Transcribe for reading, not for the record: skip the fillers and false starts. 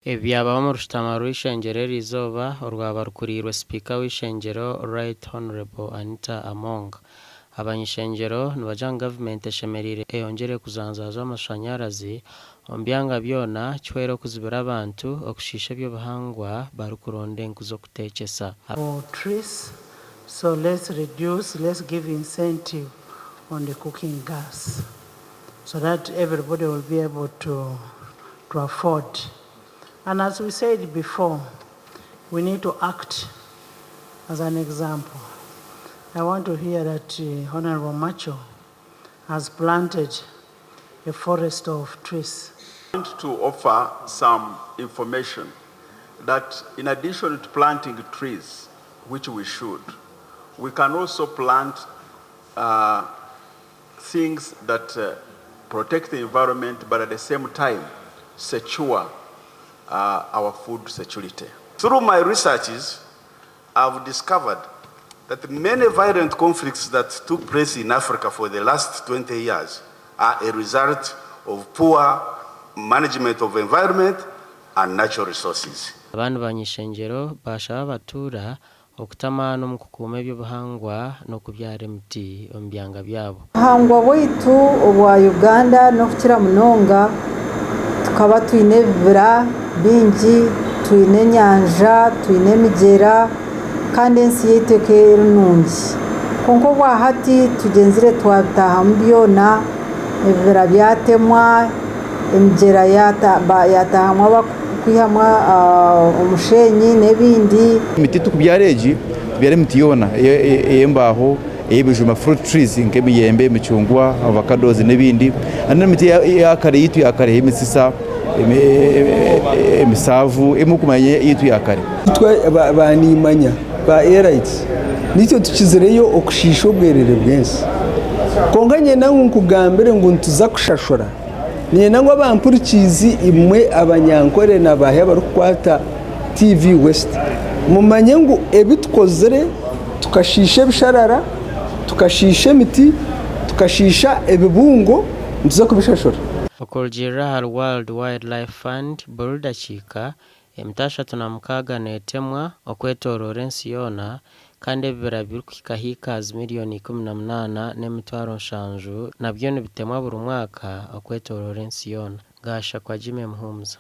Ebi byabaho omu rushutama rw'eishengyero eriizooba orwaba rukuriirwe Sipiika w'eishengyero Right Honourable Anita Among. Abany'ishengyero nibagira ngu gavumenti eshemereire eyongyere kuzanzaaza amashanyarazi omu byanga byona kihwere okuzibira abantu okushiisha eby'obuhangwa barikuronda enku z'okuteekyesa. Trees so let's reduce let's give incentive on the cooking gas so that everybody will be able to to afford and as we said before we need to act as an example I want to hear that Honorable Macho has planted a forest of trees. I want to offer some information that in addition to planting trees, which we should, we can also plant things that protect the environment but at the same time secure our food security. Through my researches, I've discovered that many violent conflicts that took place in Africa for the last 20 years are a result of poor management of environment and natural resources. Abandi bany'ishengyero baashaba abatuura okuta amaani omu kukuuma eby'obuhangwa n'okubyara emiti omu byanga byabo. Obuhangwa bwaitu obwa Uganda n'okukira munonga tukaba twine ebibira bingi, twine enyanja, twine emigyera kandi ensi yaitu ekaba eri nungi. Kwonka obwahati tugyenzire twabitahamu byona, ebibira byatemwa, emigyera yatahamu abakwihamu omushenyi n'ebindi. Emiti tukubyara egi, tubyara emiti yoona ey'embaaho, ey'ebijuma fruit trees nk'emiyembe, emicungwa, avocados n'ebindi. N'emiti eya kare eyaitu ya kare ey'emisisa, emisaavu, emwe okumanya eyaitu ya kare. Itwe ba Niimanya ba Elites nitwe tukizireyo okushiisha obwerere bw'ensi. Kwonka niinyenda ngu nkugambire ngu nituza kushashura. Niinyenda ngu abampurikiizi imwe Abanyankore na baahi abarikukwata TV West mumanye ngu ebi tukozire tukashiisha ebisharara, tukashiisha emiti, tukashiisha ebibungo nituza kubishashura. Okurugiirira ahari World Wildlife Fund, buri dakiika, emiti 36 neetemwa okwetooroora ensi yoona kandi ebibira birikuhika hikazi miriyoni 18 n'emitwaro 7 nabyo nibitemwa buri mwaka okwetooroora ensi yoona. Gashakwa Jimmy Muhumuza.